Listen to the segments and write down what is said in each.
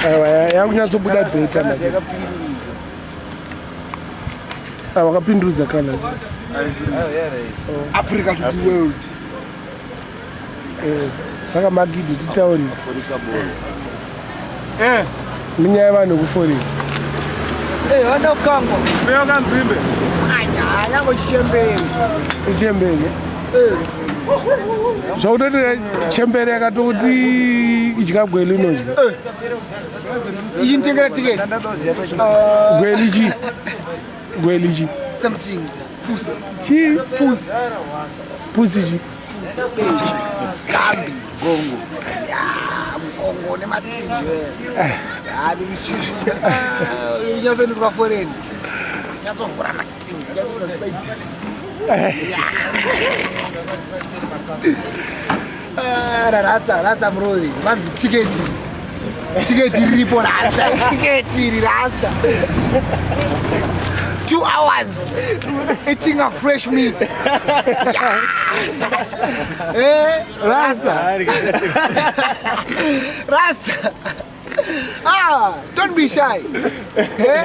Aiwa, yakunyatsobuda beta manje. Ah, wakapindurudza kana. Africa to the world. Eh, saka magidi titauri. Eh. Minyaya yevanhu kuforika. Eh, vanoda kukangwa. Mbeyo kanzimbe. Anya, nyango chichembere. Ichembere. Eh. Zvakutoti chembere yakatoti idya gweli inodya. Eh. Iyi nditengera ticket. Gweli chi? Gweli chi? Something. Pussy. Chi? Pussy. Pussy chi? Gambi gongo. Ya, mukongo nematinji we. Ya, ndikuchishi. Unyatsoendeswa foreign. Nyatsovhura matinji. Nyatsoisa side. Ah, rasta rasta murovi vanzi tiketi tiketi riripo rasta tiketi iri rasta 2 hours eating a fresh meat, yeah. Eh, rasta rasta, ah, don't be shy, eh?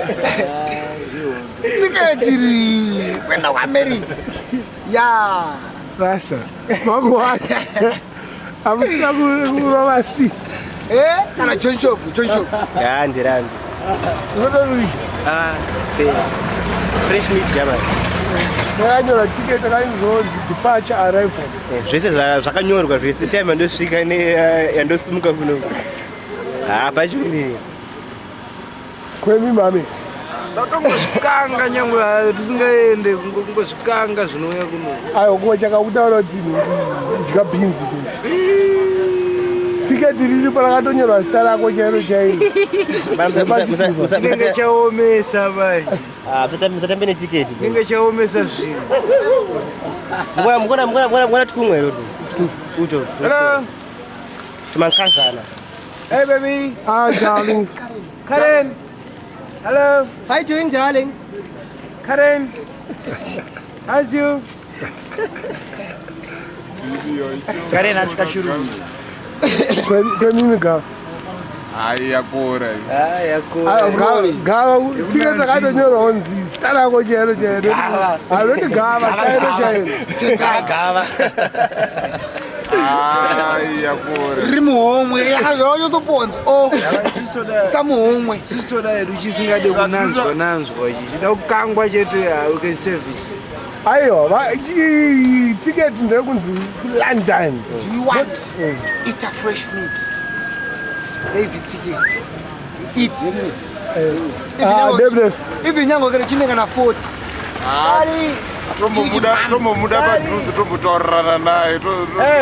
Tiketi iri kuenda kuAmerica ya. Rasta makuwacha amusina kurova si. Eh, kana John Shop, John Shop. Ya, ndirambi. Unotorudya. Ah, fair. Fresh meat jamani. Takanyora ticket takanzonzi departure, arrival. Eh, zvese zvakanyorwa zvese, time yandosvika neyandosimuka kuno. Ha, pachikumiri. Kwemi mame. Tongozvikanga nyangwe hayo tisingaende, kungozvikanga zvinouya kuno. Aiwa, kuwa chakakutaura kuti dya bhinzi first. Tiketi riripo rakatonyorwa zita rako chairo chairo. Chinenge chaomesa bai. Musatambe netiketi. Chinenge chaomesa zvinhu. Mukona tikumwe ero uto. Hello. Tumankazana. Hey baby. Ah, darlings. Karen. Hello. How you doing, darling? Karen. How's you? Karen atikachirungu. Kwemimi gava. Hayi, yakora. Aiwa, gava tiketi rakatonyorwa kunzi zita rako chairo chairo. Hainoti gava chairo chairo. Gava. Hayi, yakora. Riri muhomwe yanyotsoponza o samuhomwe. Sistoda yedu chisingade kunanzwa nanzwa, chichida kukangwa chete, we can service. Aiwa, tiketi nderekunzi London. Do you want to eat a fresh meat? There is a ticket. Eat. Ah, Debre. Even nyango kere chine kana 40. Tombomuda padhuze, tombotaurirana naye,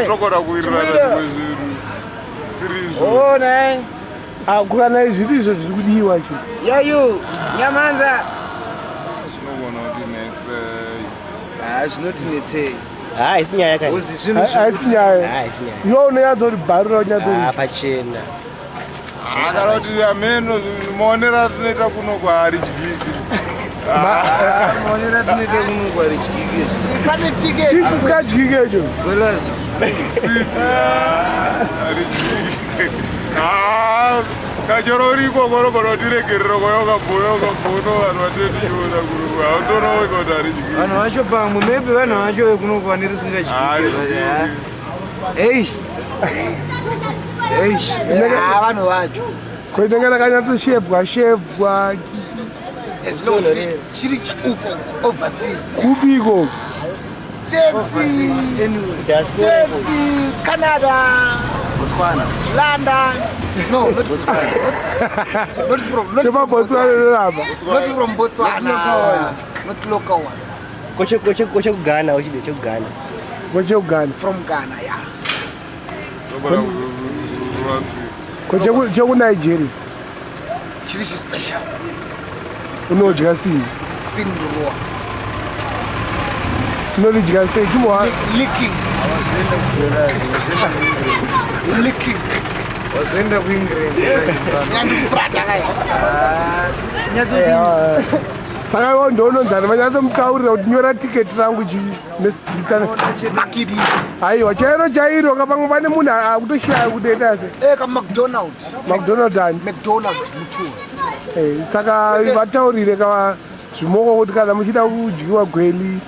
tokona kuwirirana zvimwe zvinhu sirizvo. Ona. Ah, kana zviri izvo zviri kudiwa chete. Yayu nyamanza. Zvinogona kuti netsei. Ah, zvinotinetsei. Ha, isi nyaya kani. Uzi zvinhu. Haisi nyaya. Ha, isi nyaya. Iwe unonyatsoti bharura. Ha, Unyatsoti pachena. Kana kuti ameno maonero atinoita kuno kwaaridyiki. Maonero atinoita kuno kwaridyiki. Pane ticket. Chii chisingadyike icho? Golazo. Aridyiki kachero uri ikoko unogona kutiregerera kwayokamboyokambono, vanhu vatetichiona kuno hautonooneka kuti aridyiki. Vanhu vacho pamwe maybe vanhu vacho vekuno vane risingadyiki. Hei hei. Ah, vanhu vacho. Koinenge rakanyatsoshepwa shepwa. As long as chiri uko overseas. Kupi ikoko? States, States, Canada, Botswana. London. No, not Botswana. Not from not from ChemaBotswana Botswana. nerapa. Not from Botswana. Not local ones. Not local ones. Koche kuGhana uchide chekuGhana. KochekuGhana. From Ghana, yeah. KochekuNigeria. Chiri special. Unodya sei? Sindurwa. Unoridya sei? Chimwa. Licking. Licking. Wazoenda kuEngland. Yandikurata kaya. Nyatsoti Saka iwo ndounonzani vanyatsomutaurira kuti nyora tiketi rangu chii nezita. Makidi. Aiwa, chairo chairo ka, pamwe pane munhu akutoshaya kuti enda se. Ka McDonald. McDonald ani? McDonald Mutua. Saka vataurire ka zvimoko kuti kana muchida kudyiwa gweli.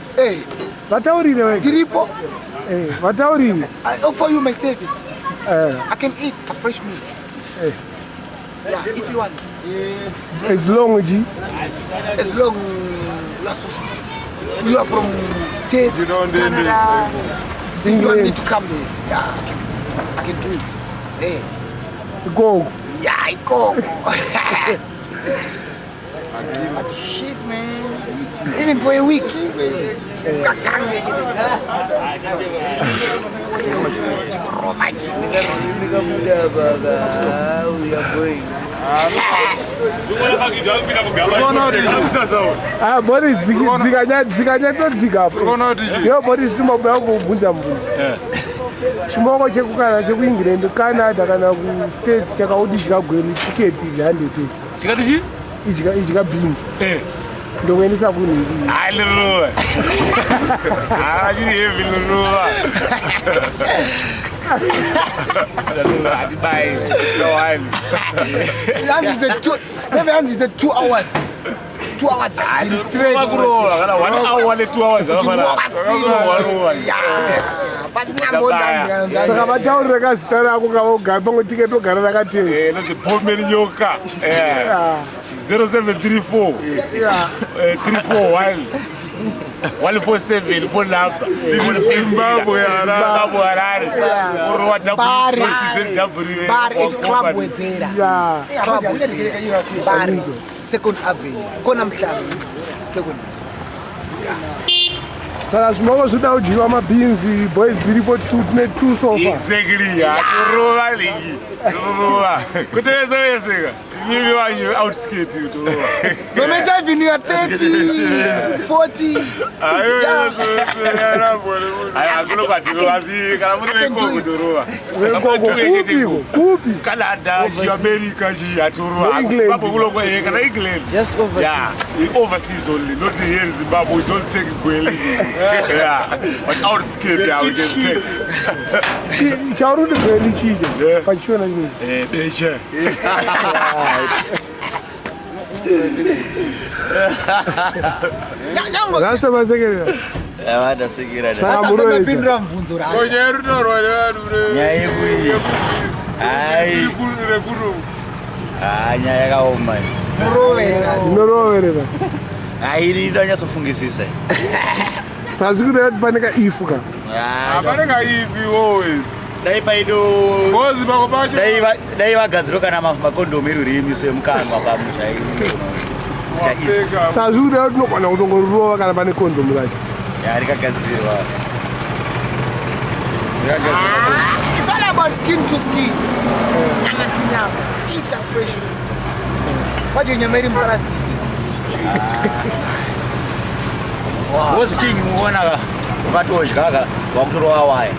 Vataurire wega. Ndiripo. Vataurire. I offer you my servant. I can eat a fresh meat. Yeah, if you want. As long chi? As long you are so small. You are from States, You don't need Canada. If you want me England. to come there, yeah, I can do it. Hey. Ikoko. Yeah, ikoko. Shit, man. Even for a week. Sikakange. Ndikabuda baka, we are going. Ah, Boris, dzikanyatsodzika apo. Unoona kuti chii? Yo, Boris, timbobuya kubvunza mubvunzo. Chimoko chekukana chekuEngland, Canada kana kuStates chakauti idya gweli tiketi 100 test. Chikati chi? Idya beans. Ndokuendesa kunhingi. Hayi, lirova. Hayi, chiri heavy lirova. Hatibayi. Lowani. Maybe hanzi is the 2 hours. 2 hours dziri straight. Kurova kana 1 hour ne 2 hours zvakafanana. Uchirova. Yeah. Pasina mbonzanzi. Saka vataurire kazita rako kavogara pamwe tiketi ogara rakatenga. Inonzi Pomeri Nyoka. 0734 341 147 phone number. Zimbabwe, Harare. Zimbabwe, Harare. Kurova Mbare. W Bar at Club Wedzera. Club Wedzera. Bar Second Avenue. Kona Mhlanga. Second Avenue. Saka zvimoko zvinoda kudyiwa mabhinzi, boys dziripo two, tine two so far. Exactly, torova lingi, torova kuti vese vese ka imimi vanyu outskirt torova. No matter even you are 30, 40. Aiwa, kana muri vekoko torova. Vekoko kupiko? Kupi? Canada, chi America, chi atorova. England. Zimbabwe kuloko, kana England. Just overseas. Yeah, overseas only, not here in Zimbabwe. We don't take gweli. Yeah, but outskirt, yeah, we can take. Chauri kuti gweli chicho Yeah. pachishona chinezi? Beche. Nyangwe Rasta masekerera. Avadasekera. Saka muroeja. mapindura mubvunzo rako. Nyaya rinotaurwa nevanhu Nyaya yekuyi. Hai. rekuno. Ah, nyaya yakaoma iyi. Murovera. Zinoroverera. Hai, ini ndanyatsofungisisa. Saka zviri kureva kuti pane kaifu ka. Hapana kaifi always. Dai paido Ngozi pako pacho. dai vagadzirwa kana makondomu erurimi semukanwa pamusha. Wapfeka. Saka zviri kureva kuti unogona kutongorova kana pane kondomu racho. Ya, rikagadzirwa. Rikagadzirwa. It's all about skin to skin. Nyama to nyama. Eat a fresh meat. Wacho nyama iri muplastic. Wozi king muona ka ukatodya ka wakutorwa waya.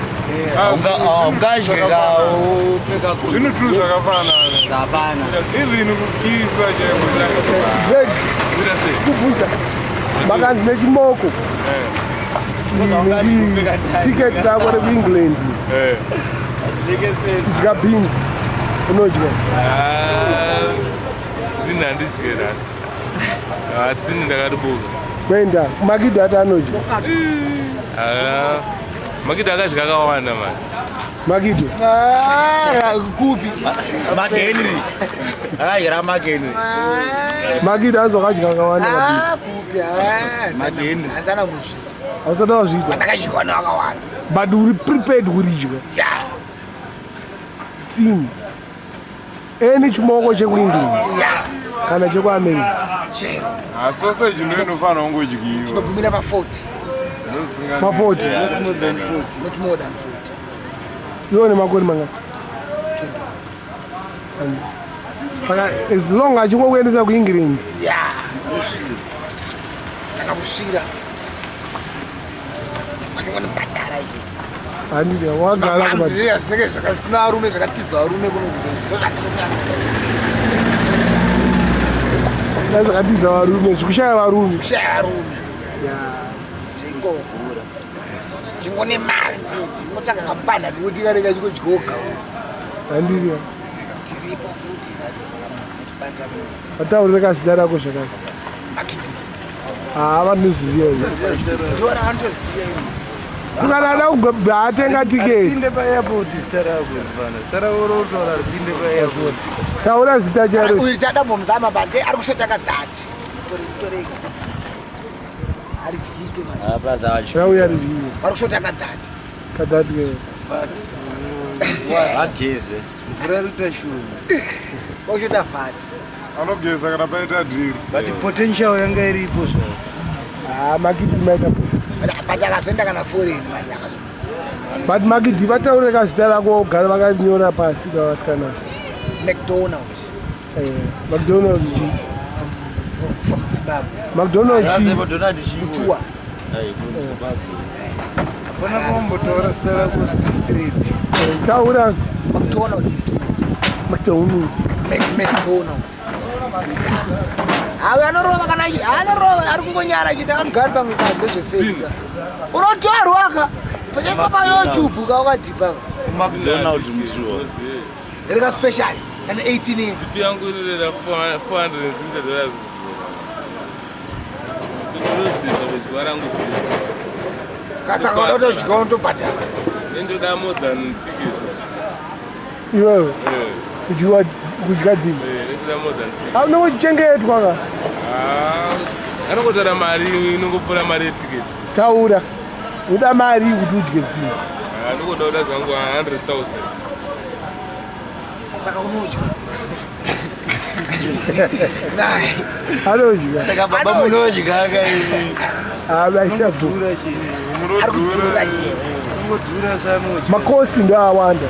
Ungadye ka upfeka Zvinhu tu zvakafanana. Hapana. Even kukisa chaiko. Greg, kubvunza. Makanzi nechimoko. Tiketi rako rekuEngland. Idya beans. Unodya. Dzini handidye, rasta. Tsini ndakaribuka. Kuenda makidhi ati anodya. Makidhi akadya akawanda mani. Makidhi. Ah, kupi? Magenry. Akadyira magenry. Makidhi anzi wakadya akawanda mabhinzi. Ah, kupi? Ah, Magenry. hanzana muzvita. Hausati wazviita. Ndakadyiwa nevakawanda. But uri prepared kuridya. Yeah. Sin. Any chimoko chekuEngland Yeah. kana chekuAmerica. Chero. Sausage ndo inofanira kungodyiwa. Tinogumira pa 40. Pa 40. Not more than 40. Not more than 40. Iwo nemakore mangani? 21. Saka as long achingokuendesa kuEngland. Yeah. Kana kusvira. Vanongondibhadhara iye. Handiti wagara Mapanzi kuma zviya zvinenge zvakasina varume zvakatiza varume kuno ndozvatiri. Zvakatiza varume, zvikushaya varume. Kushaya varume. Zveikoko. Chingone mari chete. Chingotsvaga kamupanda kekuti kanenge kachingodyoka. Handiri. Tiripo futi tibata Vataurire kazita rako zvakare. Makidi. Haa vanoziva. Ndiwo ravanotoziva ini. Kana ada kugobva atenga tiketi. Ripinde paairport zita rako mfana. Zita rako rotaura ripinde paairport. Taura zita charo. Uyu tada mbomuzama but ari kushota ka 30. Tore tore. Aridyike manje. Rauya ridyike. Vari kushota ka 30. Ka 30 ke. Ageze. Mvura iri kuita shoma. Vakushota vhati. Anogeza kana paita dhiri. But potential yanga iripo zvayo. Ah, Makidi maita. But akazoenda kana foreign manje akazo. But Makidi vataure kazita rako vogara vakanyora pasi kavasikana. McDonald. Eh, McDonald chi. From Zimbabwe. McDonald chi. Mutua. Hapana kumbotaura zita rako straight. Taura. McDonald. McDonald. McDonald. Hawe anorova kana anorova ari kungonyara achiti akagara pamwe pa ndezvefeki. Unotorwa ka. Pachaiswa pa YouTube ka wakadhipa ka. McDonald Mutua. Rika special kana 18 years. Zipi yangu inorera $460 kuvhura. Tinodzidza kudya rangu dzidza. Kasaka unotodya unotobhadhara. Ndoda more than ticket. Iwewe. Kudyiwa kudya dzimba. Ndoda more than ticket. Haunongochengetwa ka. Ah, anongotora mari inongopfuura mari yeticket. Taura. Uda mari kuti udye dzimba. Ah, ndingoda kuda zvangu 100,000. Saka unodya. Anodya. Saka baba munodya ka imi. Ah, bashabu. Ari kudhura chete. Ungodhura sanodya. Makosti ndo awanda.